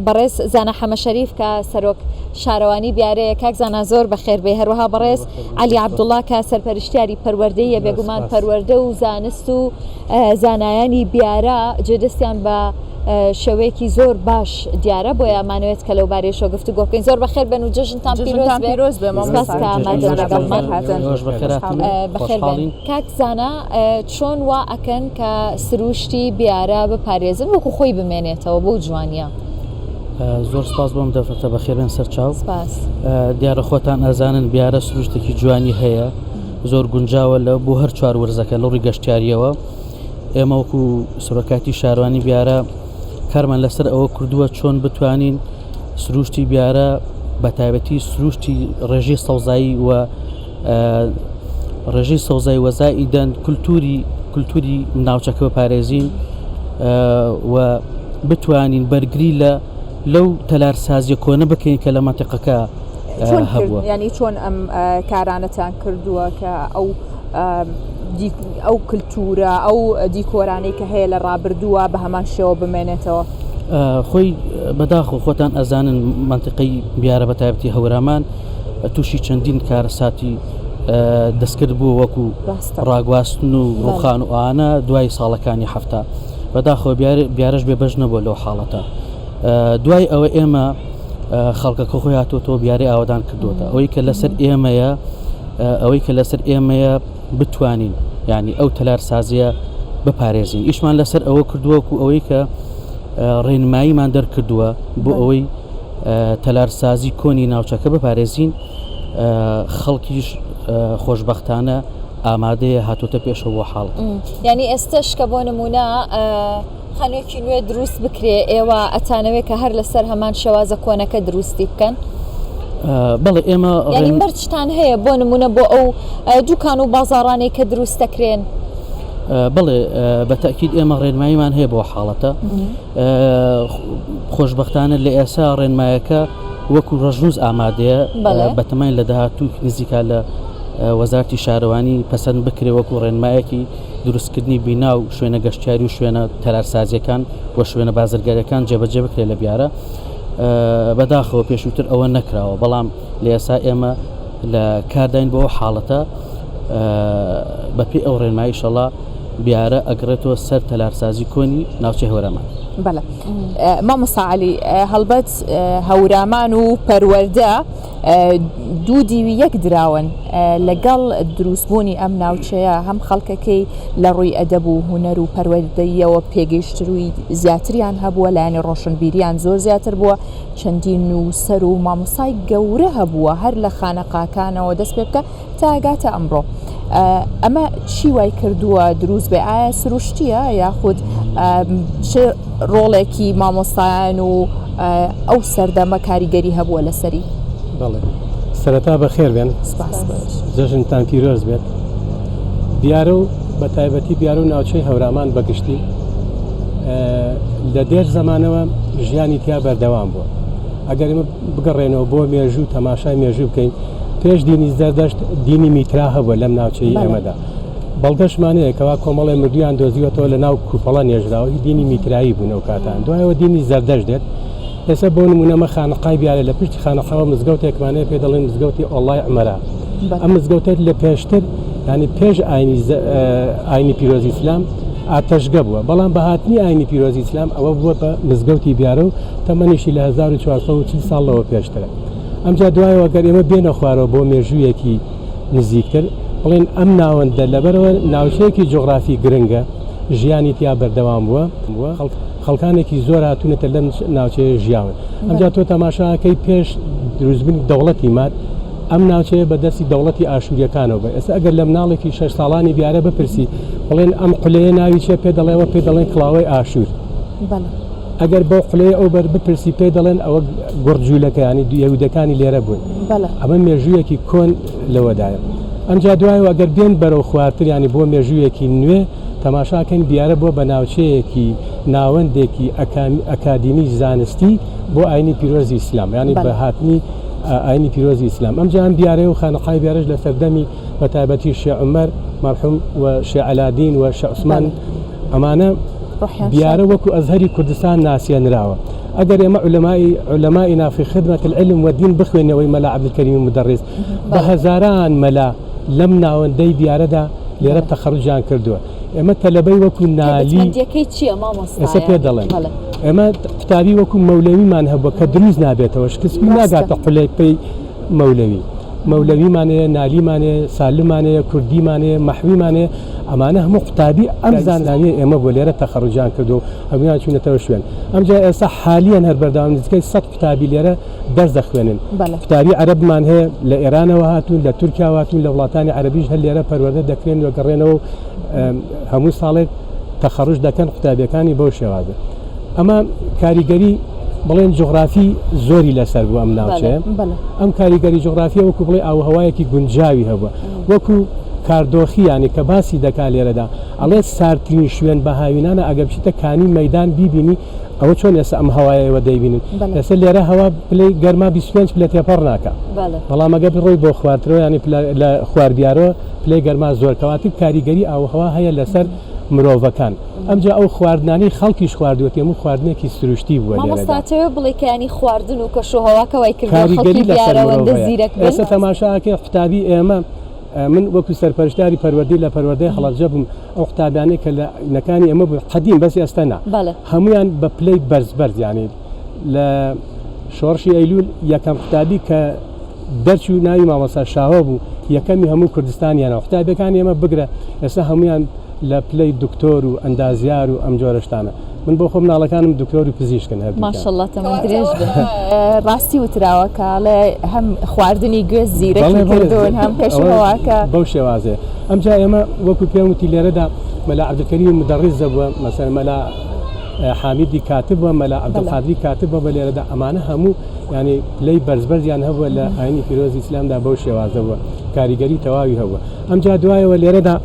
بەڕێز زانا حەمە شەریف کە سەرۆک شارەوانی بیارەیە کاک زانا زۆر بەخێر بێ هەروەها بەڕێز عەلی عەبدوڵا کە سەرپەرشتیاری پەروەردەیە بێگومان پەروەردە و زانست و زانایانی بیارە جێدەستیان بە شێوەیەکی زۆر باش دیارە بۆیە مانەوێت کە لەو بارەیەشەوە گفتوگۆ بکەین زۆر بەخێر بن و جەژنتان پیرۆز بێ پیرۆز بێ سپاس کە ئامادەن لەگەڵمان بەخێر بێن کاک زانا چۆن وا ئەکەن کە سروشتی بیارە بپارێزن وەکو خۆی بمێنێتەوە بەو جوانیە؟ زۆر سپاس بۆم دەرفەتە بەخێربێن سەرچاو دیارە خۆتان ئەزانن بیارە سروشتێکی جوانی هەیە زۆر گونجاوە لە بۆ هەر چوار وەرزەکە لە ڕووی گەشتیاریەوە ئێمە وەکو سەرۆکاتی شارەوانی بیارە کارمان لەسەر ئەوە کردووە چۆن بتوانین سروشتی بیارە بە تایبەتی سروشتی ڕێژەی سەوزایی و ڕێژەی سەوزای وەزائیدەن کولتوری کولتوری ناوچەکە بپارێزین و بتوانین بەرگری لە لەو تەلارسازیە کۆنە بکەین کە لە مەنتیقەکە هەبووە. ینی چۆن ئەم کارانەتان کردووە کە ئەو ئەو کللتورە ئەو دیکۆرانەی کە هەیە لە ڕابردووە بە هەمان شێوە بمێنێتەوە؟ خۆی بەداخۆ خۆتان ئەزانن منتیقەی بیارە بە تایبەتی هەورامان تووشی چەندین کارەساتی دەستکرد بووە وەکو ڕاگواستن و ڕوخان و ئانە دوای ساڵەکانی حەفتا بەداخەوە بیارەش بێ بەش نەبووە لەو حاڵەتە دوای ئەوە ئێمە خەڵکەکە خۆی هاتووەتەوە بیارەی ئاوەدان کردووەتە ئەوەی کە لەسەر ئێمەیە ئەوەی کە لەسەر ئێمەیە بتوانین ینی ئەو تەلار سازیە بپارێزین ئیشمان لەسەر ئەوە کردووەکو ئەوەی کە ڕێنماییمان دەرکردووە بۆ ئەوەی تەلارسازی کۆنی ناوچەکە بپارێزین، خەڵکیش خۆشبەختانە ئامادەیە هاتۆتە پێشەوە بۆ حاڵەت. یانی ئێستەش کە بۆ نموونە خانوویەکی نوێ دروست بکرێ ئێوە ئەتانەوێ کە هەر لەسەر هەمان شێوازە کۆنەکە دروستی بکەن؟ بەڵێ ئێمە یانی مەرجتان هەیە بۆ نموونە بۆ ئەو دوکان و بازاڕانەی کە دروست دەکرێن؟ بەڵێ بە تەئکید ئێمە ڕێنماییمان هەیە بۆ حاڵەتە. خۆشبەختانە لە ئێسا ڕێنمایەکە وەکو ڕەشنووس ئامادەیە بەتەماین لە داهاتوو نزیکە لە وەزارتی شارەوانی پەسەند بکرێ وەکو ڕێنمایەکی دروستکردنی بینا و شوێنە گەشتیاری و شوێنە تەلارسازیەکان و شوێنە بازرگاریەکان جێبەجێ بکرێت لە بیارە بەداخەوە پێشووتر ئەوە نەکراوە بەڵام لە ئێسا ئێمە لە کارداین بۆ حاڵەتە بەپێی ئەو ڕێنمایی ئیشەڵا بیارە ئەگڕێتەوە سەر تەلارسازی کۆنی ناوچەی هەورامان. بەڵێ مامۆستا عەلی هەڵبەت هەورامان و پەروەردە دوو دیوی یەک دراون لەگەڵ دروستبوونی ئەم ناوچەیە هەم خەڵکەکەی لە ڕووی ئەدەب و هونەر و پەروەردەییەوە پێگەیشترووی زیاتریان هەبووە لایەنی ڕۆشنبیریان زۆر زیاتر بووە چەندین نووسەر و مامۆستای گەورە هەبووە هەر لە خانەقاکانەوە دەست پێ بکە تا گاتە ئەمڕۆ ئەمە چی وای کردووە دروست بێ ئایا سروشتیە یاخود چ ڕۆڵێکی مامۆستایان و ئەو سەردەمە کاریگەری هەبووە لەسەری؟ بەڵێ سەرەتا بەخێر بێن جەژنتان پیرۆز بێت دیارە و بە تایبەتی دیارە و ناوچەی هەورامان بەگشتی لە دێر زەمانەوە ژیانی تیا بەردەوام بووە ئەگەر ئمە بگەڕێنەوە بۆ مێژوو تەماشای مێژوو بکەین پێش دینی زەردەشت دینی میترا هەبووە لەم ناوچەی ئێمەدا بەڵگەشمان هەیە کەوا کۆمەڵێ مردویان دۆزیوەتەوە لە ناو کوپەڵە نێژراوە هی دینی میترایی بوون ئەو کاتان دوایەوە دینی زەردەشت دێت ئێستا بۆ نمونە مە خانەقای بیارە لە پشتی خانەقاوە مزگەوتێکمان هەیە پێ دەڵێن مزگەوتی ئۆڵای عمەرا ئەم مزگەوتە لە پێشتر ینی پێش ئاینی ئاینی پیرۆزی ئیسلام ئاتەشگە بووە بەڵام بە هاتنی ئاینی پیرۆزی ئیسلام ئەوە بووە بە مزگەوتی بیارە و تەمەنیشی لە 1440 ساڵ لەوە پێشترە ئەمجا دوایەوە گەر ئێمە بێنە خوارەوە بۆ مێژوویەکی نزیکتر بڵێن ئەم ناوەندە لەبەرەوە ناوچەیەکی جوغرافی گرنگە ژیانی تیا بەردەوام بووە خەڵکانێکی زۆر هاتوونەتە لەم ناوچەیە ژیاون ئەمجا تۆ تەماشاکەی پێش دروستبوونی دەوڵەتی ماد ئەم ناوچەیە بە دەستی دەوڵەتی ئاشووریەکانەوە بە ئێستا ئەگەر لە مناڵێکی شەش ساڵانی بیارە بپرسی بڵێن ئەم قولەیە ناوی چیە پێ دەڵێەوە پێ دەڵێن کڵاوەی ئاشوور ئەگەر بەو قولەیە ئەو بەر بپرسی پێی دەڵێن ئەوە گوڕ جوولەکە یانی یەهودەکانی لێرە بوون ئەمە مێژوویەکی کۆن لەوەدایە ئەمجا دوایەوە ئەگەر بێن بەرەو خوارتر یانی بۆ مێژوویەکی نوێ تەماشاکەین بیارە بووە بە ناوچەیەکی ناوەندێکی ئەکادیمی زانستی بۆ ئاینی پیرۆزی ئیسلام یانی بە هاتنی ئاینی پیرۆزی ئیسلام ئەمجا ئەم بیارەیە و خانەقای بیارەش لە سەردەمی بە تایبەتی شێ عومەر مەرحوم و شێ عەلادین و شێ عوسمان ئەمانە دیارە وەکو ئەزهەری کوردستان ناسێنراوە. ئەگەر ئێمە علمائی علمائنا فی خدمة العلم والدین بخوێنەوەی مەلا عەبدولکەریمی مودەڕیس بە هەزاران مەلا لەم ناوەندەی بیارەدا لێرە تەخەڕوجیان کردووە. ئێمە تەلەبەی وەکو نالی تایبەتمەندیەکەی چییە مامۆستا؟ ئێستا پێ دەڵێم. ئێمە قوتابی وەکو مەولەویمان هەبووە کە دروست نابێتەوە، شکسپیر ناگاتە قولەی پێی مەولەوی. مەولەویمان هەیە، نالیمان هەیە، سالممان هەیە، کوردیمان هەیە، مەحویمان هەیە، ئەمانە هەموو قوتابی ئەم زانستانەی ئێمە بووە لێرە تەخەڕوجیان کردووە و هەموویان چوونەتەوە شوێن. ئەمجا ئێستا حالیەن هەر بەردەوام نزیکەی سەت قوتابی لێرە دەرس دەخوێنن. قوتابی عەرەبمان هەیە لە ئێرانەوە هاتوون، لە تورکیاوە هاتوون، لە وڵاتانی عەرەبیش هەر لێرە پەروەردە دەکرێن و گەڕێنەوە و هەموو ساڵێک تەخەڕوج دەکەن قوتابیەکانی بەو شێوازە. ئەمە کاریگەری بڵێن جوغرافی زۆری لەسەر بوو ئەم ناوچەیە. ئەم کاریگەری جوغرافیە وەکو بڵێ ئاووهەوایەکی گونجاوی هەبووە. وەکو کاردۆخی یانی کە باسی دەکا لێرەدا ئەڵێ ساردترین شوێن بە هاوینانە ئەگەر بچیتە کانی مەیدان بیبینی ئەوە چۆن ئێستا ئەم هەوایە ئێوە دەیبینن ئێستا لێرە هەوا پلەی گەرما 25 پلە تێپەڕ ناکا بەڵام ئەگەر بڕۆی بۆ خوارترەوە یانی لە خوار بیارەوە پلەی گەرما زۆر کەواتە کاریگەری ئاووهەوا هەیە لەسەر مرۆڤەکان ئەمجا ئەو خواردنانەی خەڵکیش خواردووەتی هەموو خواردنێکی سروشتی بووە لێرەدا. مامۆستا ئەتەوێ بڵێی کە یانی خواردن و کەش و هەواکە وای کردووە خەڵکی کاریگەری لەسەر بیارە مرۆڤ ئەوەندە هەیە زیرەک بن؟ ئێستا تەماشا ئەکەین قوتابی ئێمە من وەکو سەرپەرشتیاری پەروەردەی لە پەروەردەی هەڵەبجە بووم ئەو قوتابیانەی کە لە نەکانی ئێمە بوون قەدیم بەس ئێستا نا هەموویان بە پلەی بەرز بەرز یانی لە شۆڕشی ئەیلول یەکەم قوتابی کە دەرچوو ناوی مامۆستا شاهۆ بوو یەکەمی هەموو کوردستانیانە قوتابیەکانی ئێمە بگرە ئێستا هەموویان لە پلەی دکتۆر و ئەندازیار و ئەم جۆرە شتانە من بۆ خۆم مناڵەکانم دکتۆر و پزیشکن هەردووکیان. ماشاءاللە تەمەن درێژ بن. ڕاستی وتراوە کە ئەڵێ هەم خواردنی گوێز زیرەکی بەڵێ بەڵێ کردوون هەم کەش و ئەوە هەواکە. بەو شێوازەیە ئەمجا ئێمە وەکو پێم وتی لێرەدا مەلا عەبدولکەریمی مودەڕیس دەبووە مەسەلەن مەلا حامیدی کاتب بووە مەلا عەبدولقادری کاتب بووە بە لێرەدا ئەمانە هەموو یانی پلەی بەرز بەرزیان هەبووە لە ئاینی پیرۆزی ئیسلامدا بەو شێوازە بووە کاریگەری تەواوی هەبووە ئەمجا دوایەوە لێرەدا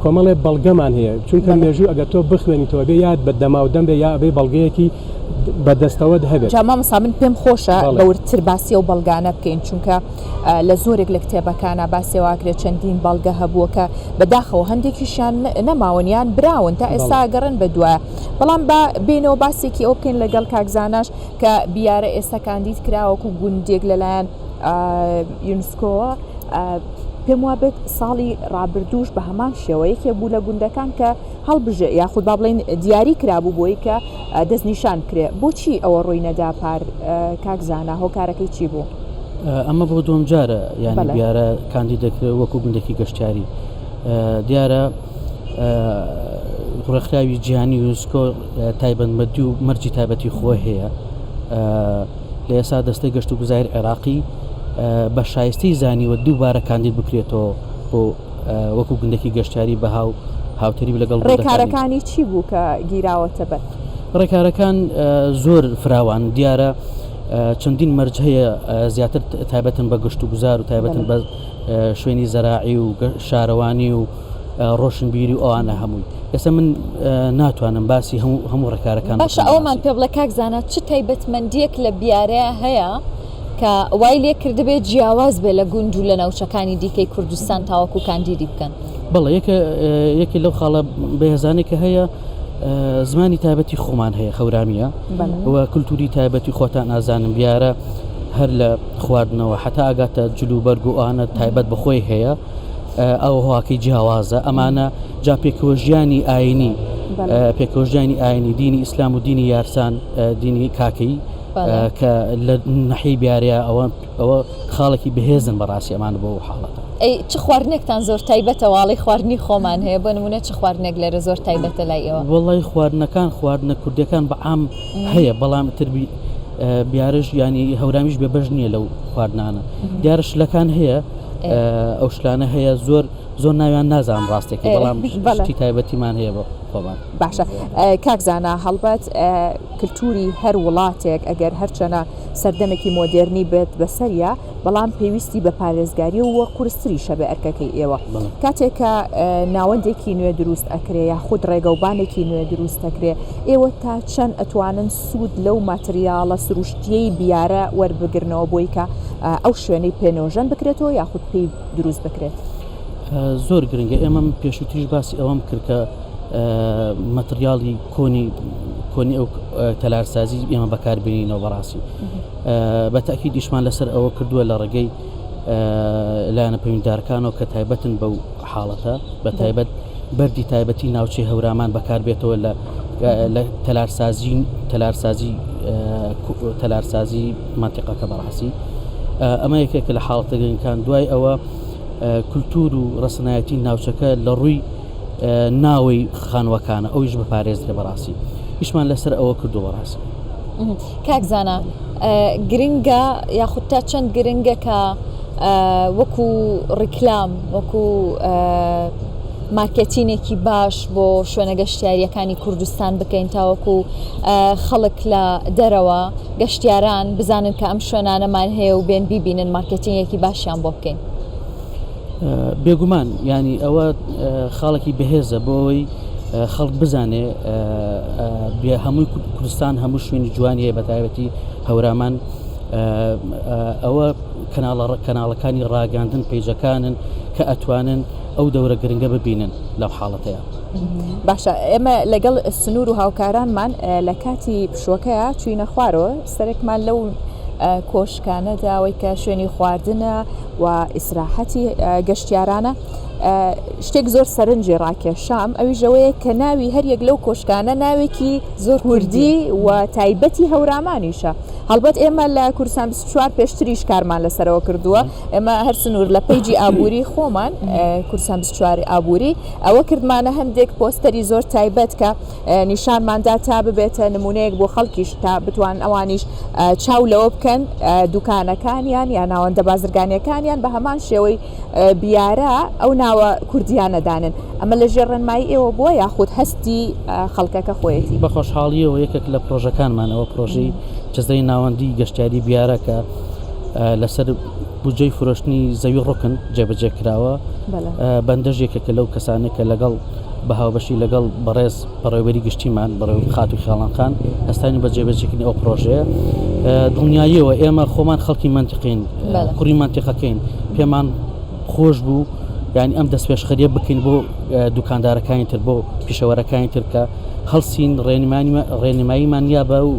کۆمەڵێ بەڵگەمان هەیە چونکە مێژوو ئەگەر تۆ بخوێنیتەوە بێ یاد بە دەماو دەم بێ یا ئەبێ بەڵگەیەکی بە دەستەوەت هەبێت. جا مامۆستا من پێم خۆشە بە وردتر باسی ئەو بەڵگانە بکەین چونکە لە زۆرێک لە کتێبەکانا باسی ئەوە ئەکرێت چەندین بەڵگە هەبووە کە بەداخەوە هەندێکیشیان نەماون یان براون تا ئێستا ئەگەڕێن بە دوایە بەڵام با بێینەوە باسێکی ئەوە بکەین لەگەڵ کاک زاناش کە بیارە ئێستا کاندید کراوە وەکو گوندێک لەلایەن یونسکۆوە پێم وابێت ساڵی ڕابردووش بە هەمان شێوە یەکێک بوو لە گوندەکان کە هەڵبژێ یاخود با بڵێین دیاری کرابوو بۆی کە دەستنیشان بکرێ بۆچی ئەوە ڕووی نەدا پار کاک زانا هۆکارەکەی چی بوو؟ ئەمە بۆ دووەم جارە یانی بیارە کاندید دەکرێت وەکو گوندێکی گەشتیاری دیارە ڕێکخراوی جیهانی یونسکۆ تایبەتمەندی و مەرجی تایبەتی خۆی هەیە لە ئێستا دەستەی گەشت و گوزاری عێراقی بە شایستەی زانیوە دووبارە کاندید بکرێتەوە بۆ وەکو گوندێکی گەشتیاری بەها و هاوتەریب لەگەڵ ڕێکارەکانی چی بوو کە گیراوەتە بەر؟ ڕێکارەکان زۆر فراوان دیارە چەندین مەرج هەیە زیاتر تایبەتن بە گەشت و گوزار و تایبەتن بە شوێنی زەراعی و شارەوانی و ڕۆشنبیری و ئەوانە هەمووی ئێستا من ناتوانم باسی هەموو ڕێکارەکان باشە ئەومان پێ بڵێ کاک زانا چ تایبەتمەندیەک لە بیارەیە هەیە کە وای لێ کردبێ جیاواز بێ لە گوند و لە ناوچەکانی دیکەی کوردستان تاوەکو کاندیدی بکەن؟ بەڵێ یەکە یەکێ لەو خاڵە بەهێزانەی کە هەیە زمانی تایبەتی خۆمان هەیە خەورامیە و کولتوری تایبەتی خۆتان ئازانم بیارە هەر لە خواردنەوە حتا ئاگاتە جلوبەرگ و ئەوانە تایبەت بەخۆی هەیە ئەو هەواکەی جیاوازە ئەمانە جا پێکەوە ژیانی ئاینی پێکەوە ژیانی ئاینی دینی ئیسلام و دینی یارسان دینی کاکەی کە لە نەحی بیارەیە ئەوە ئەوە خاڵێکی بەهێزن بەڕاستی ئەمان بۆ حاڵەتە. ئەی چ خواردنێکتان زۆر تایبەتە واڵی خواردنی خۆمان هەیە بۆ نمونە چ خواردنێک لێرە زۆر تایبەتە لای ئێوە؟ وەڵی خواردنەکان خواردنە کوردیەکان بە عام هەیە بەڵام تر بیارش ینی هەورامیش بێ بەش نییە لەو خواردنانە دیارە شلەکان هەیە ئەو شلانە هەیە زۆر زۆر ناویان نازانم ڕاستەکەی بەڵام شتی تایبەتیمان هەیە بۆ خۆمان. باشە کاک زانا هەڵبەت کلتوری هەر وڵاتێک ئەگەر هەرچەنە سەردەمێکی مۆدێرنی بێت بەسەریا بەڵام پێویستی بە پارێزگاری و قورستریشە بێ ئەرکەکەی ئێوە کاتێک کە ناوەندێکی نوێ دروست ئەکرێ یاخود ڕێگەوبانێکی نوێ دروست ئەکرێ ئێوە تا چەند ئەتوانن سوود لەو ماتریاڵە سروشتیەی بیارە وەربگرنەوە بۆی کە ئەو شوێنەی پێ نۆژەن بکرێتەوە یاخود پێی دروست بکرێت؟ زۆر گرنگە ئێمە پێشووتریش باسی ئەوەم کرد کە مەتریاڵی کۆنی کۆنی ئەو تەلارسازی ئێمە بەکاربێنینەوە بەڕاستی بە تاکید ئیشمان لەسەر ئەوە کردووە لە ڕێگەی لایەنە پەیوەندیدارەکانەوە کە تایبەتن بەو حاڵەتە بە تایبەت بەردی تایبەتی ناوچەی هەورامان بەکاربێتەوە لە لە تەلارسازی تەلارسازی تەلارسازی مەنتیقەکە بەڕاستی ئەمە یەکێکە لە حاڵەتە گرنگەکان دوای ئەوە کولتور و ڕەسەنایەتی ناوچەکە لە ڕووی ناوەی خانووەکانە ئەویش بپارێزرێ بەڕاستی ئیشمان لەسەر ئەوە کردو بەڕاستی. کاک زانا گرنگە یاخود تا چەند گرنگە کە وەکو ڕیکلام وەکو مارکێتینێکی باش بۆ شوێنە گەشتیاریەکانی کوردستان بکەین تاوەکو خەڵک لە دەرەوە گەشتیاران بزانن کە ئەم شوێنانەمان هەیە و بێن بیبینن مارکێتینێکی باشیان بۆ بکەین. بێگومان یانی ئەوە خاڵێکی بەهێزە بۆ ئەوەی خەڵک بزانێ هەمووی کوردستان هەموو شوێنی جوانی هەیە بە تایبەتی هەورامان ئەوە کەناڵە کەناڵەکانی ڕاگەاندن پەیجەکانن کە ئەتوانن ئەو دەورە گرنگە ببینن لەو حاڵەتەیە. باشە ئێمە لەگەڵ سنوور و هاوکارانمان لە کاتی پشوەکەیە چوینە خوارەوە سەرێکمان لەو کۆشکانە داوەی کە شوێنی خواردنە و ئیسراحەتی گەشتیارانە شتێک زۆر سەرنجی ڕاکێشام ئەویش ئەوەیە کە ناوی هەریەک لەو کۆشکانە ناوێکی زۆر کوردی و تایبەتی هەورامانیشە هەڵبەت ئێمە لە کوردستان 24 پێشتریش کارمان لەسەرەوە کردووە ئێمە هەر سنوور لە page ی ئابووری خۆمان کوردستان 24 ئابووری ئەوە کردمانە هەندێک پۆستەری زۆر تایبەت کە نیشانماندا تا ببێتە نمونەیەک بۆ خەڵکیش تا بتوان ئەوانیش چاو لەوە بکەن دوکانەکانیان یا ناوەندە بازرگانیەکانیان بە هەمان شێوەی بیارە ئەو ناوە کوردیانە دانن ئەمە لە ژێر ڕێنمایی ئێوە بووە یاخود هەستی خەڵکەکە خۆیەتی؟ بە خۆشحاڵیەوە یەکێک لە پرۆژەکانمان ئەوە پرۆژەی جەزای ناوەندی گەشتیاری بیارە کە لەسەر بودجەی فرۆشتنی زەوی ڕوکن جێبەجێ کراوە بەندەش یەکێکە لەو کەسانەی کە لەگەڵ بە هاوبەشی لەگەڵ بەڕێز بەڕێوەبەری گشتیمان بەڕێوەبەر خاتوو خێڵان خان هەستاین بە جێبەجێکردنی ئەو پرۆژەیە دڵنیاییەوە ئێمە خۆمان خەڵکی مەنتیقین کوڕی مەنتیقەکەین پێمان خۆش بوو یعنی ئەم دەستپێشخەریە بکەین بۆ دوکاندارەکانی تر بۆ پیشەوەرەکانی تر کە هەڵسین ڕێنماییمان یا بە و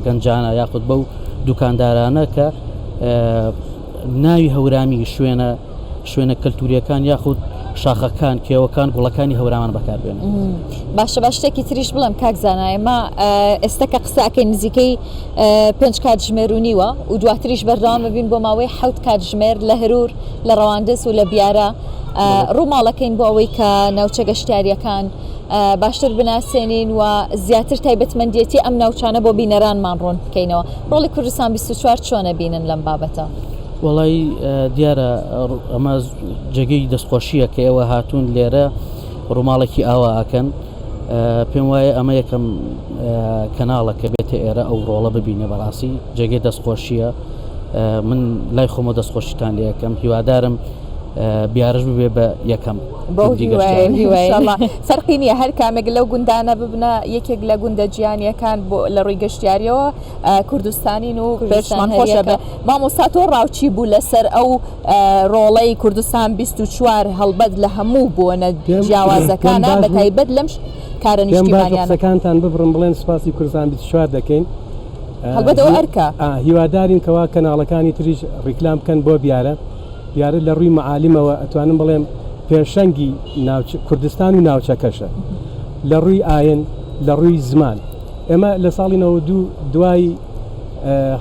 گەنجانە یاخود بەو دوکاندارانە کە ناوی هەورامی شوێنە شوێنە کەلتوریەکان یاخود شاخەکان کێوەکان گوڵەکانی هەورامان بەکاربێنن. باشە با شتێکی تریش بڵێم کاک زانا ئێمە ئێستا کە قسە ئەکەین نزیکەی پێنج کاتژمێر و نیوە و دواتریش بەردەوام ببین بۆ ماوەی حەوت کاتژمێر لە هرور لە ڕەواندز و لە بیارە ڕووماڵەکەین بۆ ئەوەی کە ناوچە گەشتیاریەکان باشتر بناسێنین و زیاتر تایبەتمەندێتی ئەم ناوچانە بۆ بینەرانمان ڕوون بکەینەوە ڕۆڵی کوردستان 24 چۆنە بینن لەم بابەتە؟ وەڵی دیارە ئەمە جێگەی دەستخۆشیە کە ئێوە هاتوون لێرە ڕووماڵێکی ئاوا ئەکەن پێم وایە ئەمە یەکەم کەناڵە کە بێتە ئێرە ئەو ڕۆڵە ببینێ بەڕاستی جێگەی دەستخۆشیە من لای خۆمە دەستخۆشیتان لێ یەکەم هیوادارم بیارش ببێ بە یەکەم فەرقی نییە هەر کامێک لەو گوندانە ببنە یەکێک لە گوندە جیانیەکان بۆ لە ڕووی گەشتیاریەوە کوردستانین و پێشمان خۆشە بە مامۆستا تۆ ڕاوچی بوو لەسەر ئەو ڕۆڵەی کوردستان 24 هەڵبەت لە هەموو بۆنە جیاوازەکانە بە تایبەت لەم کارە نیشتیمانیانە. قسەکانتان ببڕم بڵێن سوپاسی کوردستان 24 دەکەین. هەڵبەت ئەوە ئەرکە. هیوادارین کەوا کەناڵەکانی تریش ڕیکلام بکەن بۆ بیارە. بیارە لە ڕووی مەعالیمەوە ئەتوانم بڵێم پێشەنگی کوردستان و ناوچەکەشە لە ڕووی ئاین لە ڕووی زمان. ئێمە لە ساڵی 92 دوای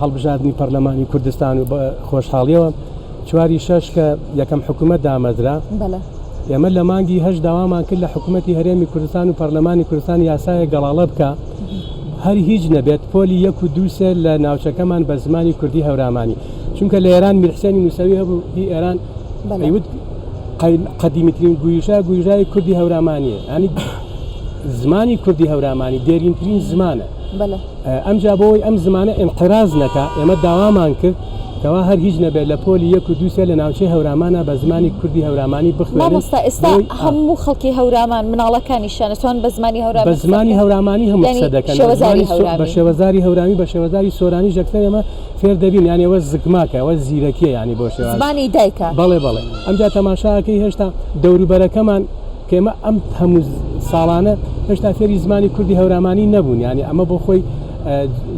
هەڵبژاردنی پەرلەمانی کوردستان و بە خۆشحاڵیەوە چواری شەش کە یەکەم حکوومەت دامەزرا ئێمە لە مانگی هەش داوامان کرد لە حکوومەتی هەرێمی کوردستان و پەرلەمانی کوردستان یاسایە گەڵاڵە بکە هەر هیچ نەبێت پۆلی یەک و دوو سێ لە ناوچەکەمان بە زمانی کوردی هەورامانی چونکە لە ئێران میرحسێنی موسەوی هەبوو هی ئێران ئەیوت قەدیمیترین گویژە گویژای کوردی هەورامانیە ینی زمانی کوردی هەورامانی دێرینترین زمانە ئەمجا بۆی ئەم زمانە ئینقراز نەکا ئێمە داوامان کرد کەوا هەر هیچ نەبێت لە پۆلی یەک و دوو سێ لە ناوچەی هەورامانە بە زمانی کوردی هەورامانی بخوێنن. مامۆستا ئێستا هەموو خەڵکی هەورامان مناڵەکانیشیان ئەتوان بە زمانی هەورامی بە زمانی هەورامانی هەموو قسە دەکەن بە شێوەزاری هەورامی بە شێوەزاری سۆرانیش یەکسەر ئێمە فێر دەبین یانی ئەوە زگماکە ئەوە زیرەکیە یانی بۆ شێواز زمانی دایکە بەڵێ بەڵێ ئەمجا تەماشاکەی هێشتا دەوروبەرەکەمان کە ئێمە ئەم هەموو ساڵانە هێشتا فێری زمانی کوردی هەورامانی نەبوون یعنی ئەمە بۆ خۆی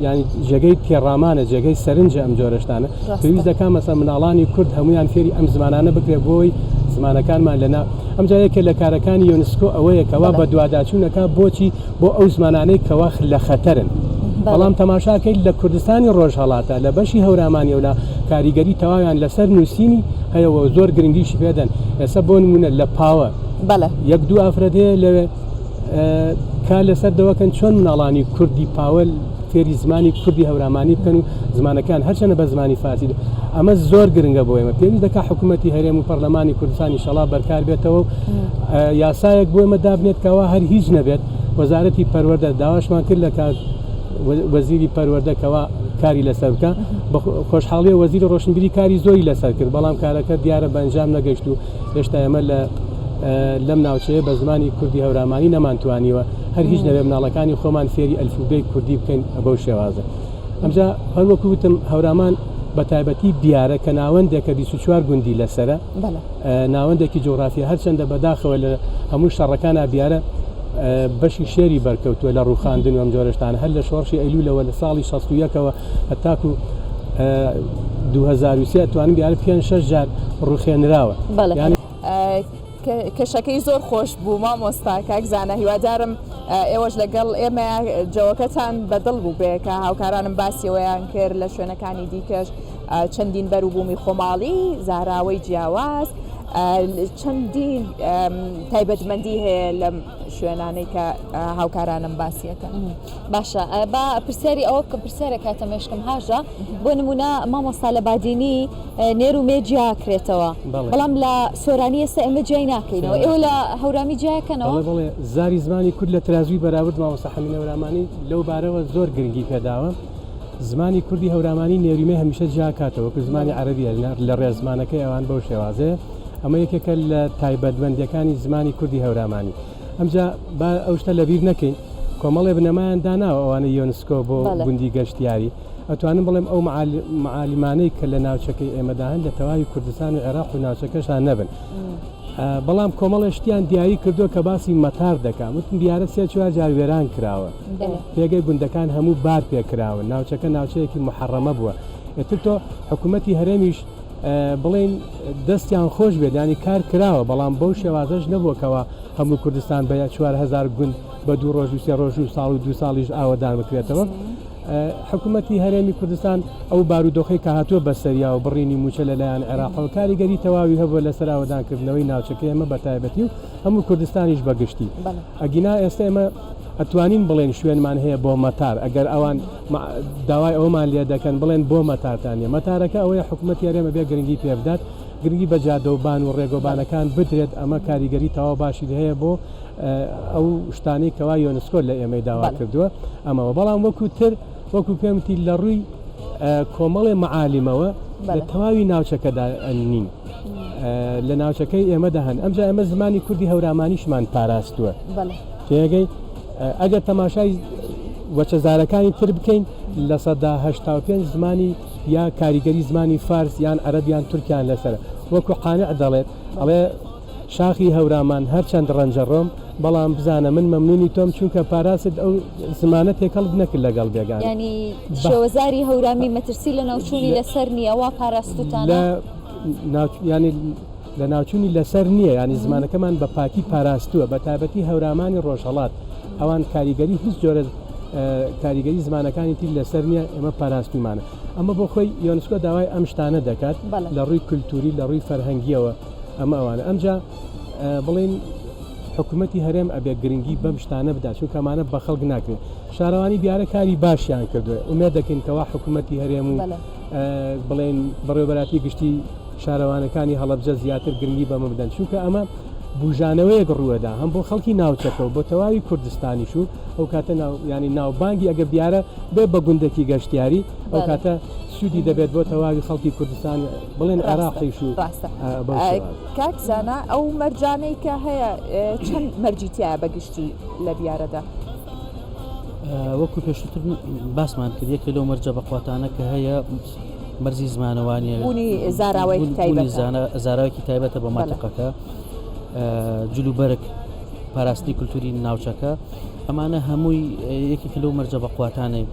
ینی جێگەی تێڕامانە جێگەی سەرنجە ئەم جۆرەشتانە پێویست دەکا مەسە مناڵانی کورد هەمویان فێری ئەم زمانانە بکرێت بۆی زمانەکانمان لەنا ئەم جایەکە لە کارەکانی یۆنسکۆ ئەوەیە کەوا بە دوواداچوونەکە بۆچی بۆ ئەو زمانانەی کەوا لە خەتەرن بەڵام تەماشاکەیت لە کوردستانی ڕۆژهەڵاتە لە بەشی هەورامانیەوە کاریگەری تەواویان لەسەر نووسینی هەیە و زۆر گرنگیشی پێدەن ئێستا بۆ نمونە لە پاوە یەک دوو ئافرەت هەیە لەوێ کار لەسەر دەوەکەن چۆن مناڵانی کوردی پاوە فێری زمانی کوردی هەورامانی بکەن و زمانەکان هەرچەنە بە زمانی فارسی ئەمە زۆر گرنگە بۆ ئێمە پێویست دەکات حکوومەتی هەرێم و پەرلەمانی کوردستان ئیشەڵا بەرکار بێتەوە و یاسایەک بۆ ئێمە دابنێت کەوا هەر هیچ نەبێت وەزارەتی پەروەردە داواشمان کرد لە کاک وەزیری پەروەردە کەوا کاری لەسەر بکە بە خۆشحاڵیە وەزیری ڕۆشنبیری کاری زۆری لەسەر کرد بەڵام کارەکە دیارە بە ئەنجام نەگەشت و هێشتا ئێمە لە لەم ناوچەیە بە زمانی کوردی هەورامانی نەمانتوانیوە هەر هیچ نەبێ مناڵەکانی خۆمان فێری ئەلفوبێی کوردی بکەین بەو شێوازە ئەمجا هەروەکو وتم هەورامان بە تایبەتی بیارە کە ناوەندێکە 24 گوندی لەسرە ناوەندێکی جوغرافی هەرچەندە بەداخەوە لە هەموو شەڕەکانا بیارە بەشی شێری بەرکەوتووە لە ڕووخاندن و ئەم جۆرەشتانە هەر لە شۆڕشی ئەیلولەوە لە ساڵی 61ەوە هەتاکو 2023 توانم بیارە پێنج شەش جار ڕوخێنراوە یان کەشەکەی زۆر خۆش بوو مامۆستا کاک زانا هیوادارم ئێوەش لەگەڵ ئێمە جەوەکەتان بەدڵ بوو بێ کە هاوکارانم باسیەوەیان کرد لە شوێنەکانی دیکەش چەندین بەروبوومی خۆماڵی، زاراوەی جیاواز، چەندین تایبەتمەندی هەیە لەم شوێنانەی کە هاوکارانم باسیەکەن. باشە با پرسیاری ئەوە بکەم پرسیارێک هاتە مێشکم هاژە بۆ نمونە مامۆستا لە بادینی نێر و مێ جیا کرێتەوە بەڵام لە سۆرانی ئێستا ئێمە جیای ناکەینەوە ئێوە لە هەورامی جیاکەنەوە بەڵێ زاری زمانی کورد لە ترازوی بەراورد مامۆستا حەمید هەورامانی لەو بارەوە زۆر گرنگی پێداوە زمانی کوردی هەورامانی نێریمەی هەمیشە جیاکاتەوە وەکو زمانی عەرەبیە لە ڕێزمانەکەی ئەوان بەو شێوازەیە ئەمە یەکێکە لە تایبەتمەندیەکانی زمانی کوردی هەورامانی ئەمجا با ئەو شتە لەبیر نەکەین کۆمەڵێ بنەمایان داناوە ئەوانە یۆنسکۆ بۆ گوندی گەشتیاری ئەتوانم بڵێم ئەو معالیمانەی کە لە ناوچەکەی ئێمەدا هەن لە تەواوی کوردستان و عێراق و ناوچەکەشان نەبن بەڵام کۆمەڵێ شتیان دیاری کردووە کە باسی مەتار دەکا وتم بیارە سێ چوار جار وێران کراوە پێگەی گوندەکان هەموو بار پێکراون ناوچەکە ناوچەیەکی محەڕەمە بووە ئیتر تۆ حکوومەتی هەرێمیش بڵێین دەستیان خۆش بێت ینی کار کراوە بەڵام بەو شێوازەش نەبووە کەەوە هەموو کوردستان بە 4هزار گوند بە دوو ڕۆژ و سێ ڕۆژ و ساڵ و دو ساڵیش ئاوەدان بکرێتەوە. حکومەتی هەرێمی کوردستان ئەو بارودۆخەی کە هاتووە بەسەریا و بڕینی مووچە لەلایەن عێراقەوە کاریگەری تەواوی هەبووە لەسەر ئاوەدانکردنەوەی ناوچەکەی ئێمە بە تایبەتی و هەموو کوردستانیش بە گشتی. ئەگینا ئێستا ئێمە ئەتوانین بڵێین شوێنمان هەیە بۆ مەتار ئەگەر ئەوان داوای ئەوەمان لێ دەکەن بڵێن بۆ مەتارتان نییە مەتارەکە ئەوەیە حکومەتی هەرێم ئەبێ گرنگی پێ بدات گرنگی بە جادەوبان و ڕێگەوبانەکان بدرێت ئەمە کاریگەری تەواو باشی هەیە بۆ ئەو شتانەی کەوا یۆنسکۆ لە ئێمەی داوا کردووە ئەمەوە بەڵام وەکو تر وەکو پێم وتی لە ڕووی کۆمەڵێ مەعالیمەوە لە تەواوی ناوچەکەدا نین لە ناوچەکەی ئێمەدا هەن ئەمجا ئێمە زمانی کوردی هەورامانیشمان پاراستووە تێگەی ئەگەر تەماشای وەچەزارەکانی تر بکەین 85% زمانی یا کاریگەری زمانی فارس یان عەرەب یان تورکیان لەسەر وەکو قانع دەڵێت ئەڵێ شاخی هەورامان هەرچەند ڕەنجەڕۆم، بەڵام بزانە من مەمنونی تۆم چونکە پاراست ئەو زمانە تێکەڵت نەکرد لەگەڵ بێگانە. یانی شێوەزاری هەورامی مەترسی لەناوچوونی لەسەر نییە وا پاراستووتانە؟ لە یانی لەناوچوونی لەسەر نییە یانی زمانەکەمان بە پاکی پاراستووە بە تایبەتی هەورامانی ڕۆژهەڵات ئەوان کاریگەری هیچ جۆرە کاریگەری زمانەکانی تری لەسەر نییە ئێمە پاراستوومانە ئەمە بۆ خۆی یۆنسکۆ داوای ئەم شتانە دەکات لە ڕووی کولتووری لە ڕووی فەرهەنگییەوە ئەمە ئەوانە ئەمجا بڵێن حکوومەتی هەرێم ئەبێ گرنگی بەم شتانە بدات چونکە ئەمانە بە خەڵک ناکرێت شارەوانی بیارە کاری باشیان کردووە ئومێد دەکەین کەوا حکوومەتی هەرێم و بڵێن بەڕێوەبەراتی گشتی شارەوانەکانی هەڵەبجە زیاتر گرنگی بەمە بدەن چونکە ئەمە بژانەوەیەک ڕووەدا هەم بۆ خەڵکی ناوچەکە و بۆ تەواوی کوردستانیش و ئەو کاتە ناو ینی ناوبانگی ئەگە بیارە بێ بە گوندێکی گەشتیاری ئەو کاتە سوودی دەبێت بۆ تەواوی خەڵکی کوردستان بڵێن عێراقیش و ڕاستە کاک زانا ئەو مەرجانەی کە هەیە چەند مەرجی تایە بە گشتی لە بیارەدا؟ وەکو پێشتر باسمان کرد یەکێ لەو مەرجە بەقواتانە کە هەیە مەرجی زمانەوانیە بوونی زاراوەیەکی تایبەتە زاراوەیەکی تایبەتە بۆ ماتەقەکە جلوبەرگ. پاراستنی کولتوری ناوچەکە ئەمانە هەمووی یەکێک لەو مەرجە بەقواتانەی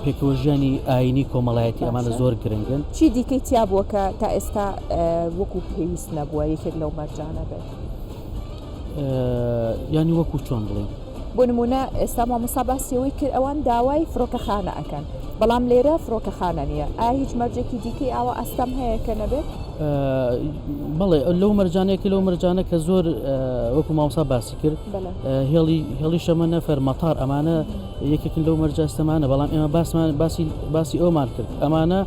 پێکەوە ژیانی ئاینی کۆمەڵایەتی ئەمانە زۆر گرنگن. چی دیکەی تیا بووە کە تا ئێستا وەکو پێویست نەبووە یەکێک لەو مەرجانە بێت؟ یانی وەکو چۆن بڵێین؟ بۆ نموونە ئێستا مامۆستا باسی ئەوەی کرد ئەوان داوای فڕۆکەخانە ئەکەن بەڵام لێرە فڕۆکەخانە نییە ئایا هیچ مەرجێکی دیکەی ئاوا ئەستەم هەیە کە نەبێت؟ بەڵێ لەو مەرجانەیە کە لەو مەرجانە کە زۆر وەکو مامۆستا باسی کرد هێڵی هێڵی شەمەنەفەر مەتار ئەمانە یەکێکن لەو مەرجە ئەستەمانە بەڵام ئێمە باسمان باسی باسی ئەومان کرد ئەمانە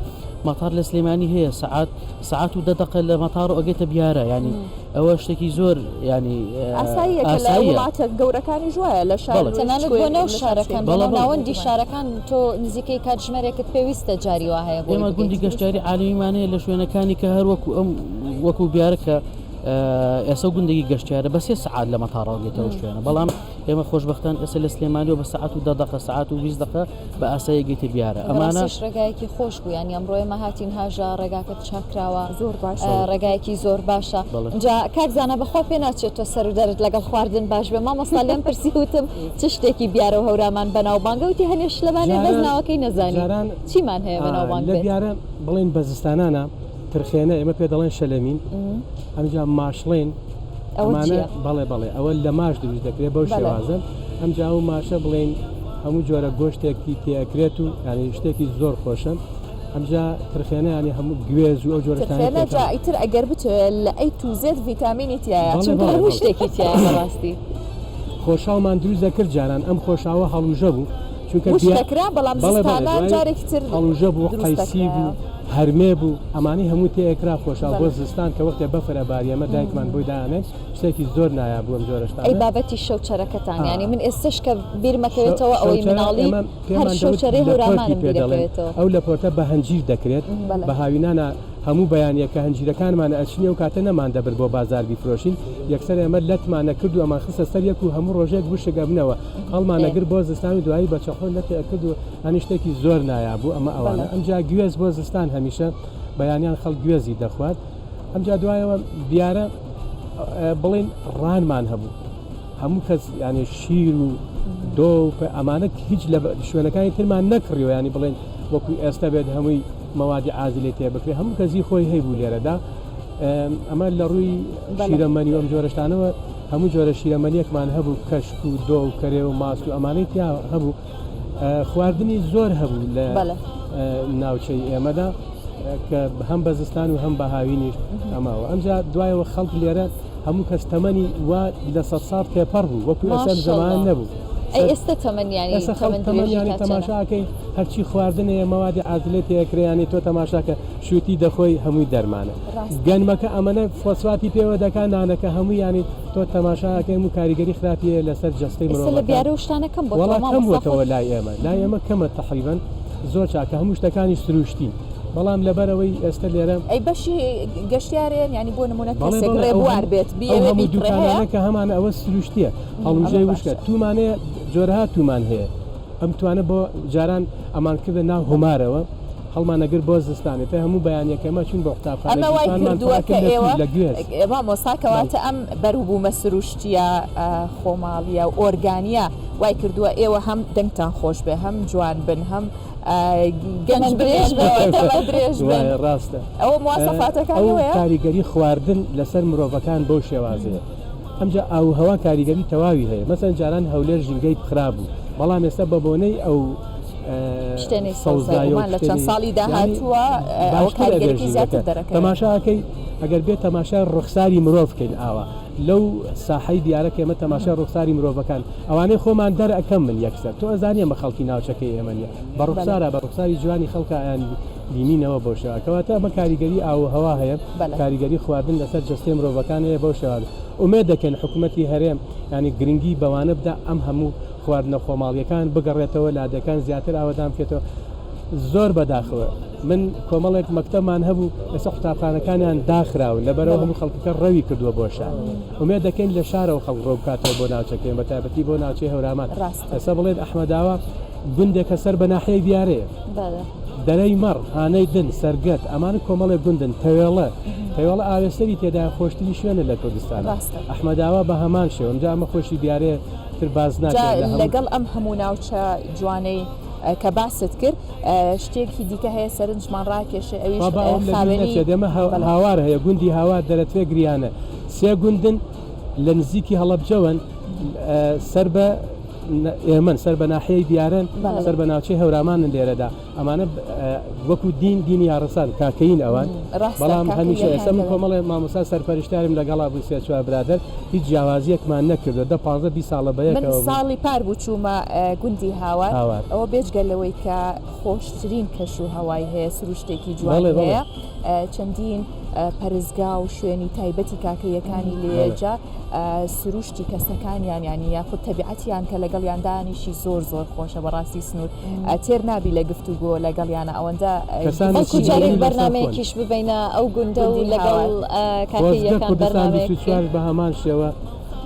مەتار لە سلێمانی هەیە سەعات سەعات و دە دەقە لە مەتار و ئەگەیتە بیارە ینی ئەوە شتێکی زۆر ینی ئاساییە کە لە وڵاتە گەورەکانیش وایە لە شار تەنانەت بۆ ناو شارەکان بۆ ناو ناوەندی شارەکان تۆ نزیکەی کاتژمێرێکت پێویستە جاری وا هەیە بۆ ئێمە گوندی گەشتیاری عالەمیمان هەیە لە شوێنەکانی کە هەر وەکو ئەم وەکو بیارە کە ئێستا گوندێکی گەشتیارە بە سێ سەعات لە مەتاڕەوە گەیتەوە شوێنە بەڵام ئێمە خۆشبەختان ئێستا لە سلێمانیەوە بە سەعات و دە دەقە سەعات و 20 دەقە بە ئاسایی گەیتە بیارە ئەمانە بەڕاستیش ڕێگایەکی خۆش بوو یانی ئەمڕۆ ئێمە هاتین هاژە ڕێگاکە چاکراوە زۆر باشە ڕێگایەکی زۆر باشە جا کاک زانا بەخوا پێ ناچێت تۆ سەر و دەرت لەگەڵ خواردن باش بێ مامۆستا لێم پرسی وتم چ شتێکی بیارە و هەورامان بەناوبانگە وتی هەنێ شلەمانێ بەس ناوەکەی نەزانی چیمان هەیە بەناوبانگ لە بیارە بڵێن بە زستانانە ترخێنە ئێمە پێ دەڵێن شەلەمین ئەمجا ماشڵێن ئەمانە بەڵێ بەڵێ ئەوە لە ماش دروست دەکرێت بەو شێوازە ئەمجا ئەو ماشە بڵێن هەموو جۆرە گۆشتێکی تێئەکرێت و یانی شتێکی زۆر خۆشە ئەمجا ترخێنە یانی هەموو گوێز و ئەو جۆرە ترخێنە جا ئیتر ئەگەر بتەوێت لە A to Z ڤیتامینی تیایە چونکە هەموو شتێکی تیایە بەڕاستی. خۆشاومان دروست دەکرد جاران ئەم خۆشاوە هەڵوژە بوو چونکە وشک دەکرا بەڵام زستانان جارێکی تر هەڵوژە بوو قەیسی بوو هەرمێ بوو ئەمانەی هەموو تێئەکرا خۆشاو بۆ زستان کە وەختێ بەفر ئەباری ئەمە دایکمان بۆی دائەنێین شتێکی زۆر نایاب بوو ئەم جۆرە شتانە. ئەی بابەتی شەوچەرەکەتان یانی من ئێستەش کە بیرمەکەوێتەوە ئەوەی مناڵی هەر شەوچەرەی هەورامانم بیرەکەوێتەوە. ئەو لەپۆرتە بە هەنجیر دەکرێت بە هاوینانا هەموو بەیانیەک کە هەنجیرەکانمان ئەچنی ئەو کاتە نەمان دەبرد بۆ بازار بیفرۆشین یەکسەر ئێمە لەتمان ئەکرد و ئەمان خستە سەر یەک و هەموو ڕۆژێک وشک ئەبنەوە هەڵمان ئەگرت بۆ زستان و دوایی بە چەقۆ لەتی ئەکرد و هەنی شتێکی زۆر نایاب بوو ئەمە ئەوانە ئەمجا گوێز بۆ زستان هەمیشە بەیانیان خەڵک گوێزی دەخوارد ئەمجا دوایەوە دیارە بڵین ڕانمان هەبوو هەموو کەس یانێ شیر و دۆ و ئەمانە هیچ لە شوێنەکانی ترمان نەکڕیوە ینی بڵێن وەکو ئێستا بێت هەمووی مەوادی عازلێ تێ بکرێت هەموو کەسی خۆی هەیبوو لێرەدا ئەمە لە ڕووی شیرەمەنی ئەم جۆرەشتانەوە هەموو جۆرە شیرەمەنیەکمان هەبوو کەشک و دۆ و کەرێ و ماست و ئەمانەی تیا هەبوو خواردنی زۆر هەبوو لە ناوچەی ئێمەدا کە هەم بە زستان و هەم بە هاوینیش ئەماوە ئەمجا دوایەوە خەڵک لێرە هەموو کەس تەمەنی وا لە سە ساڵ تێپەڕ بوو وەکو ئێستا زەمان نەبوو ئەی ئێستا تەمەنیانی ئێستا خەڵک تەمەنیانی تەماشاکەی هەرچی خواردنەیە مەوادی عازلێ تێکرێیانی تۆ تەماشاکە شووتی دەخۆی هەمووی دەرمانە گەنمەکە ئەمەنە فۆسفاتی پێوە دەکا نانەکە هەموو یانی تۆ تەماشا ئەکەی هەموو کاریگەری خراپی هەیە لەسەر جەستەی ئێستا لە مرۆڤەکان بیارە و شتانە کەم بۆتەوە وەڵا کەم مامۆستا بۆتەوە خۆت لای ئێمە لای ئێمە کەمە تەقریبەن زۆر چاکە هەموو شتەکانی سروشتین بەڵام لەبەرئەوەی ئێستە لێرە ئەی بەشی گەشتیارێن یانی بۆ نموونە بەڵێ کەسێک بەڵێ ئەو ڕێبوار هەموو بێت ئەو بیەوێ هەموو بیکڕێ هەیە؟ دوکانانە کە هەمانە ئەوە سروشتیە ئەمە هەڵوژەی وشکە باشە. توومانەیە جۆرەها توومان هەیە ئەم توانە بۆ جاران ئەمان کردە ناو هومارەوە هەڵمانەگرت بۆ زستان ئیتر هەموو بەیانیەک ئێمە چوین بۆ قوتابخانە ئەمە وای گیرفانمان کردووە پڕ کە ئەکرد لە ئێوە توو لە گوێز. مامۆستا بەڵێ. کەواتە ئەم بەروبوومە سروشتییە خۆماڵییە و ئۆرگانییە وای کردووە ئێوە هەم دەنگتان خۆش بێ هەم جوان بن هەم گەنج تەمەن درێژ بن. بمێننەوە تەمەن درێژ بن وایە ڕاستە. ئەوە ئەو مواسەفاتەکانی ئەوەیە؟ کاریگەری خواردن لەسەر مرۆڤەکان بەو شێوازەیە. ئەمجا ئاووهەوا کاریگەری تەواوی هەیە مەسەلەن جاران هەولێر ژینگەی خراپ بوو بەڵام ئێستا بە بۆنەی ئەو پشتێنەی سەوزایی و لە چەند پشتێنەی ساڵی یانی داهاتووە ئەوە باشتر ئەبێ کاریگەریی زیاتر ژینگەکە دەرەکەوێت. تەماشا ئەکەی ئەگەر بێ تەماشای ڕوخساری مرۆڤ بکەین ئاوا لەو ساحەی دیارە کە ئێمە تەماشای ڕوخساری مرۆڤەکان ئەوانەی خۆمان دەرئەکەم من یەکسەر تۆ ئەزانی ئەمە خەڵکی ناوچەکەی ئێمە نیە بە ڕوخسارا بە ڕوخساری جوانی خەڵکا ئەیان بینینەوە بەو شێوە کەواتە ئەمە کاریگەری ئاو و هەوا هەیە کاریگەری خواردن لەسەر جەستەی مرۆڤەکان هەیە بەو شێوازە ئومێد دەکەین حکومەتی هەرێم یانی گرنگی بەوانە بدا ئەم هەموو خواردنە خۆماڵیەکان بگەڕێتەوە لادێکان زیاتر ئاوەدان بکرێتەوە زۆر بەداخەوە من کۆمەڵێک مەکتەبمان هەبوو ئێستا قوتابخانەکانیان داخراون لەبەرەوە هەموو خەڵکەکە ڕەوی کردووە بۆ شار ئومێد دەکەین لە شارەوە خەڵک ڕەو بکاتەوە بۆ ناوچەکەی بە تایبەتی بۆ ناوچەی هەورامان ئێستا بڵێن ئەحمەداوا گوندێکە سەر بە ناحیەی بیارەیە. دەرەی مەڕ، هانەی دن، سەرگەت، ئەمانە کۆمەڵێک گوندن، تەوێڵە. تەوێڵە ئاوێسەری تێدایە خۆشترین شوێنە لە کوردستان. ڕاستە. ئەحمەداوا بە هەمان شێوە. ئمجا ئەمە خۆشی بیارەیە تر باس جا ناکرێت لە هەموو. لەگەڵ ئەم هەموو ناوچە جوانەی کە باست کرد شتێکی دیکە هەیە سەرنجمان ڕاکێشێ ئەویش با با ئەوەم لەبیر خاوێنی نەچێت ئێمە بەڵێ. هاوار هەیە گوندی هاوار دەرەترێ گریانە سێ گوندن لە نزیکی هەڵەبجەوەن سەر بە ئێمەن سەر بە ناحیەی بیارەن بەڵێ. سەر بە ناوچەی هەورامانن لێرەدا ئەمانە وەکو دین دینی یاڕسان کاکەیین ئەوان ڕاستە بەڵام هەمیشە کاکەییەکان ئێستا من لەوێ. کۆمەڵێ مامۆستا سەرپەرشتیارم لەگەڵا بوون سێ چوار برادەر هیچ جیاوازیەکمان نەکردوە دە پانزە 20 ساڵە من بەیەکەوە بووین. ساڵی پار بوو چوومە گوندی هاوار هاوار. ئەوە بێجگە لەوەی کە خۆشترین کەش و هەوای هەیە سروشتێکی بەڵێ جوانی بەڵێ. هەیە چەندین پەرستگا و شوێنی تایبەتی کاکەییەکانی لێیە بەڵێ. جا سروشتی کەسەکانیان یانی یاخود تەبیعەتیان کە لەگەڵیان دانیشی زۆر زۆر خۆشە بەڕاستی سنوور تێر نابی لە گفتوگۆ لەگەڵیانە ئەوەندە کەسانێکی بەڵکو جارێک لەسەر خۆن. بەرنامەیەکیش ببەینە ئەو گوندە و گوندی لەگەڵ هاوار. خۆزگە کاکەییەکان کوردستان بەرنامەیەک بکەین. 24 بە هەمان شێوە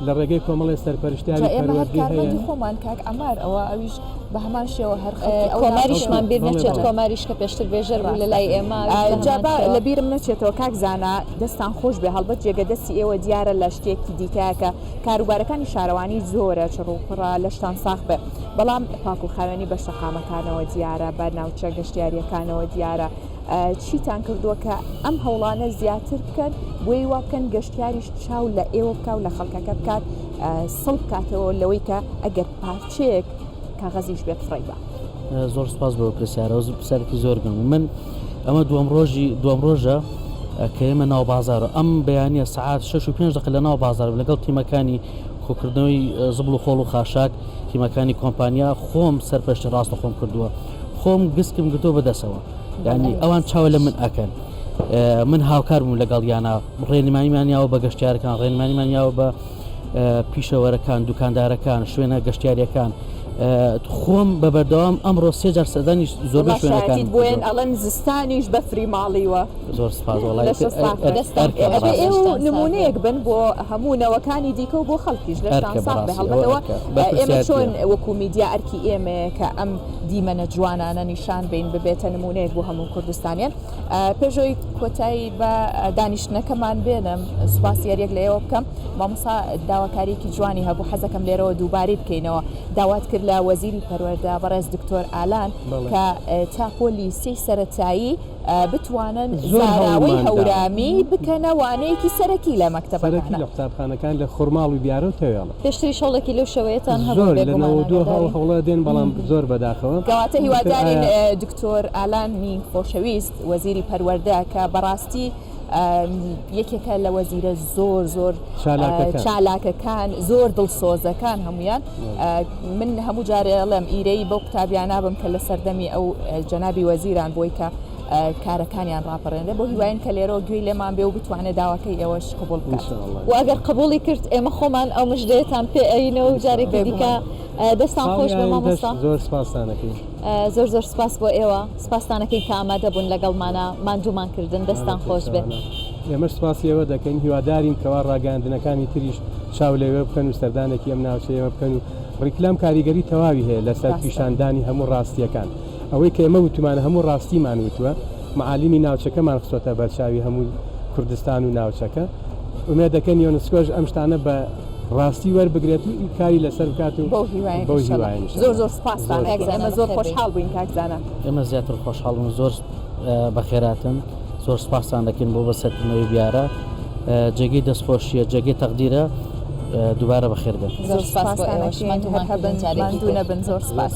لە ڕێگەی کۆمەڵێ جا سەرپەرشتیاری ئێمە هەر پەروەردەی هەیە. کارمەندی خۆمان کاک عەمار ئەوە ئەویش بە هەمان شێوە هەر خەڵکی ئەو کۆماریشمان ناوچەیە. بیر بەڵێ نەچێت بەڵێ. کۆماریش کە پێشتر بێژەر بوو لە ڕاستە. لای ئێمە ئەویش بە جا هەمان با شێوە. لە بیرم نەچێتەوە کاک زانا دەستان خۆش بێ هەڵبەت جێگە دەستی ئێوە دیارە لە شتێکی دیکە کە کاروبارەکانی شارەوانی زۆرە چڕ و پڕە لەشتان ساغ بێ بەڵام پاک و خاوێنی بە شەقامەکانەوە دیارە بە ناوچە گەشتیاریەکانەوە دیارە چیتان کردووە کە ئەم هەوڵانە زیاتر بکەن بۆی وا بکەن گەشتیاریش چاو لە ئێوە بکا و لە خەڵکەکە بکات سڵ بکاتەوە لەوەی کە ئەگەر پارچەیەک کاغەزیش بێت فڕێی با. زۆر سپاس بۆ پرسیارەوە پرسیارێکی زۆر گرنگ من ئەمە دووەم ڕۆژی دووەم ڕۆژە کە ئێمە ناو بازار ئەم بەیانە سعات 6 و 5 دقە لە ناو بازار لەگەڵ تیمەکانی کۆکردنەوەی زبڵ و خۆڵ و خاشاک تیمەکانی کۆمپانیا خۆم سەرپەرشتی ڕاستە خۆم کردووە خۆم گسکم گرتووە بەدەسەوە یعنی ئەوان چاوە لە من ئەکەن من هاوکار بووم لەگەڵ یانە ڕێنماییمان یاوە بە گەشتیارەکان ڕێنمانیمان یاوە بە پیشەوەرەکان دوکاندارەکان شوێنە گەشتیاریەکان خۆم بە بەردەوام ئەمڕۆ سێ جار سەردانی زۆربەی شوێنەکان بۆیان ئەڵێن زستانیش بەفری ماڵیوە. زۆر سپاس وەڵای ئەبێ ئێوە نمونەیەک بن بۆ هەموو نەوەکانی دیکە و بۆ خەڵکیش لەشتان ساغ بێ هەڵبەتەوە ئێمە چۆن وەکو میدیا ئەرکی ئێمەیە کە ئەم دیمەنە جوانانە نیشان بین ببێتە نمونەیەک بۆ هەموو کوردستانیان پێشەوەی کۆتایی بە دانیشتنەکەمان بێنم سوپاسی هەریەک لە ئێوە بکەم مامۆستا داواکاریەکی جوانی هەبوو حەزەکەم لێرەوە دووبارەی بکەینەوە داوات کرد لە وەزیری پەروەردە بەڕێز دکتۆر ئالان کە تا پۆلی سێی سەرەتایی بتوانن زاراوەی هەورامی بکەنە وانەیەکی سەرەکی لە مەکتەبەکان. سەرەکی لە قوتابخانەکان لە خورماڵ و بیارە و تەوێڵە. پێشتریش هەوڵێکی لەو شێوەیەتان هەبوو زۆر لە بێگومان 92 ئاگادارین. هەوڵە دێن بەڵام زۆر بەداخەوە. کەواتە ئیتر هیوادارین ئایا دکتۆر ئالانی خۆشەویست وەزیری پەروەردە کە بەڕاستی یەکێکە لە وەزیرە زۆر زۆر چالاکەکان. چالاکەکان زۆر دڵسۆزەکان هەمویان من هەموو جارێ ئەڵێم ئیرەیی بەو قوتابیانە بم کە لە سەردەمی ئەو جەنابی وەزیران بۆی کە کارەکانیان ڕاپەڕێنرێ بۆ هیواین کە لێرەوە گوێی لێمان بێ و بتوانێت داواکەی ئێوەش قبوڵ بکات. و ئەگەر قبوڵی کرد ئێمە خۆمان ئەو مژدەیەتان پێ ئەینەوە و جارێکی دیکە دەستان خۆش بێ مامۆستا. زۆر سپاستانەکەین. زۆر زۆر سپاس بۆ ئێوە سپاستانەکەین کە ئامادە بوون لەگەڵمانە ماندوومان کردن دەستان خۆش بێ. ئێمەش سپاسی ئێوە دەکەین هیوادارین کەوا ڕاگەیاندنەکانی تریش چاو لەوێ بکەن و سەردانێکی ئەم ناوچەیە بکەن و ڕیکلام کاریگەری تەواوی هەیە لەسەر پیشاندانی هەموو ڕاستیەکان ئەوەی کە ئێمە وتومانە هەموو ڕاستیمان وتووە معالیمی ناوچەکەمان خستۆتە بەرچاوی هەموو کوردستان و ناوچەکە ئومێد دەکەن یۆنسکۆش ئەم شتانە بە ڕاستی وەربگرێت و کاری لەسەر بکات و بەو هیوایە بەو إن شاء الله. هیوایە إن شاء زۆر الله. زۆر سپاستان زۆر ئەکەین سپاس. ئێمە زۆر خۆشحاڵ بووین کاک زانا. ئێمە زیاتر خۆشحاڵ بووین زۆر بەخێراتن زۆر سپاستان دەکەین بۆ بەسەرکردنەوەی بیارە جێگەی دەستخۆشیە جێگەی تەقدیرە دووبارە بەخێر بێن. زۆر سپاس بۆ سپاستان ئێوەش ئەکەین ماندوومان هەر هەبن کردن جارێکی ماندوو تر. نەبن زۆر سپاس.